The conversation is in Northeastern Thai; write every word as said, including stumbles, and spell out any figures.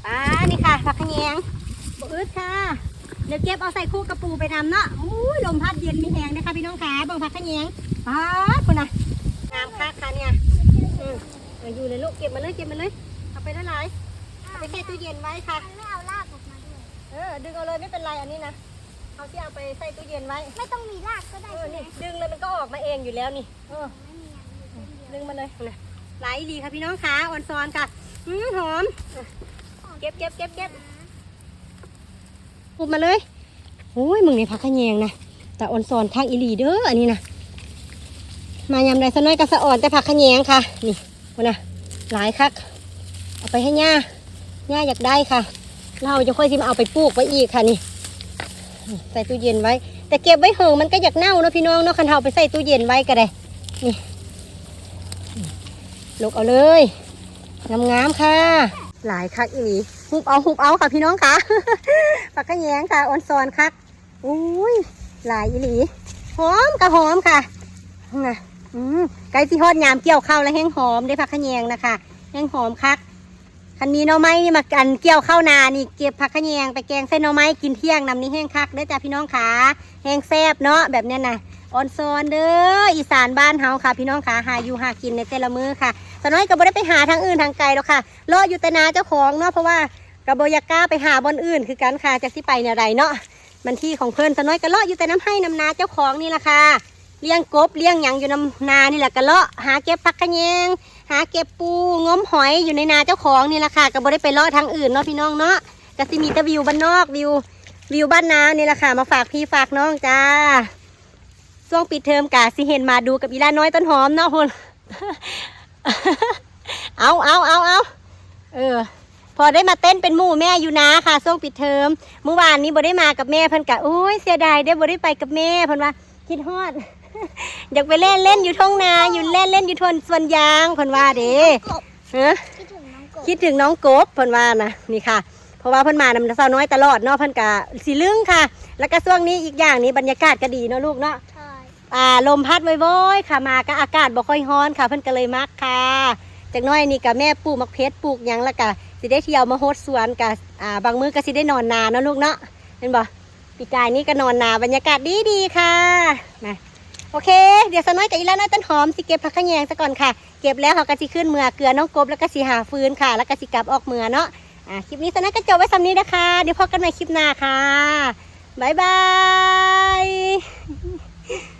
อ่า นี่ค่ะ ผักขะแยง บ่อึดค่ะ เดี๋ยวเก็บเอาใส่คู่กระปูไปนำเนาะ อุ้ย ลมพัดเย็นมีแฮงนะคะพี่น้องค่ะ เบิ่งผักขะแยง ป๊าด พุ้นนะ งามคักค่ะเนี่ย อืม เอาอยู่เลยลูก เก็บมาเลย เก็บมาเลย เอาไปหลายๆ เอาไปแช่ตู้เย็นไว้ค่ะ มันไม่เอารากออกมาด้วย เออ ดึงเอาเลย ไม่เป็นไร อันนี้นะ เขาสิเอาไปใส่ตู้เย็นไว้ ไม่ต้องมีรากก็ได้ เออ ใช่ไหม นี่ ดึงเลย มันก็ออกมาเองอยู่แล้วนี่ เออ ไม่มีอ่ะ อยู่คนเดียว ดึงมาเลยนะ หลายอีหลีค่ะพี่น้องค่ะ ออนซอนค่ะ อืม หอม เก็บ เก็บ เก็บ เก็บ หุบมาเลย โอ้ย มึงนี่ผักขะแยงนะ แต่ออนซอนคักอีหลีเด้อ อันนี้นะ มายามใดสะน้อยก็สะออนแต่ผักขะแยงค่ะ นี่ พุ้นนะ หลายคัก เอาไปให้ย่า ย่าอยากได้ค่ะ เราจะค่อยสิมาเอาไปปลูกไว้อีกค่ะนี่ ใส่ตู้เย็นไว้ แต่เก็บไว้เหิงมันก็อยากเน่าเนาะพี่น้องเนาะ คันเอาไปใส่ตู้เย็นไว้ก็ได้ นี่ ลกเอาเลย งามๆค่ะ หลายคักอีหลี หุบเอา หุบเอาค่ะพี่น้องค่ะ ผักขะแยงค่ะ ออนซอนคัก อุ้ย หลายอีหลี หอมก็หอมค่ะ นะ อืม ใกล้สิฮอดยามเกี่ยวข้าวแล้ว แฮงหอมเด้อผักขะแยงนะคะ แฮงหอมคัก คันมีหน่อไม้นี่มา อันเกี่ยวข้าวนานี่ เก็บผักขะแยงไปแกงใส่หน่อไม้กินเที่ยงนำนี่ แฮงคักเด้อจ้าพี่น้องค่ะ แฮงแซ่บเนาะ แบบเนี้ยนะ ออนซอนเด้อ อีสานบ้านเฮาค่ะ พี่น้องค่ะ หาอยู่หากินในแต่ละมื้อค่ะ สะน้อยก็บ่ได้ไปหาทางอื่นทางไกลหรอกค่ะ เลาะอยู่แต่นาเจ้าของเนาะ เพราะว่าก็บ่อยากกล้าไปหาบ่อนอื่นคือกันค่ะ จักสิไปแนวใดเนาะ มันที่ของเพิ่น สะน้อยก็เลาะอยู่แต่นำไฮ่นำนาเจ้าของนี่ล่ะค่ะ เลี้ยงกบเลี้ยงหยังอยู่นำนานี่แหละ ก็เลาะหาเก็บผักขะแยง หาเก็บปู งมหอยอยู่ในนาเจ้าของนี่ล่ะค่ะ ก็บ่ได้ไปเลาะทางอื่นเนาะพี่น้องเนาะ ก็สิมีแต่วิวบ้านนอก วิว วิวบ้านนานี่ล่ะค่ะ มาฝากพี่ฝากน้องจ้า ช่วงปิดเทอมกะสิเห็นมาดูกับอีหล้าน้อยต้นหอมเนาะ พุ้น เอา เอา เอา เอา เออ พอได้มาเต้นเป็นหมู่แม่อยู่นาค่ะ ช่วงปิดเทอม เมื่อวานนี้บ่ได้มากับแม่ เพิ่นกะ โอ้ย เสียดายเด้อ บ่ได้ไปกับแม่ เพิ่นว่า คิดฮอด อยากไปแล่นเล่นอยู่ท่งนา อยู่แล่นเล่นอยู่ทวนสวนยาง เพิ่นว่าเด้ กบ ฮะ คิดถึงน้องกบ คิดถึงน้องกบ เพิ่นว่านะ นี่ค่ะ เพราะว่าเพิ่นมานำสาวน้อยตลอดเนาะ เพิ่นกะสิลึงค่ะ แล้วก็ช่วงนี้อีกอย่างนี้บรรยากาศก็ดีเนาะลูกเนาะ ใช่ อ่า ลมพัดโว้ยๆค่ะ มาก็อากาศบ่ค่อยร้อนค่ะ เพิ่นก็เลยมักค่ะ จักหน่อยนี่ก็แม่ปลูกหมากเพชรปลูกหยัง แล้วก็สิได้เที่ยวมาฮดสวน ก็ อ่า บางมื้อก็สิได้นอนนาเนาะลูกเนาะ เห็นบ่ ปีกายนี่ก็นอนนา บรรยากาศดีๆค่ะ มา โอเค เดี๋ยวสาวน้อยกับอีหล้าน้อยต้นหอมสิเก็บผักขะแยงซะก่อนค่ะ เก็บแล้วเฮาก็สิขึ้นเมือเกือน้องกบ แล้วก็สิหาฟืนค่ะ แล้วก็สิกลับออกเมือเนาะ อ่า คลิปนี้สาวน้อยก็จบไว้ส่ำนี้นะคะ เดี๋ยวพบกันใหม่คลิปหน้าค่ะ บ๊ายบาย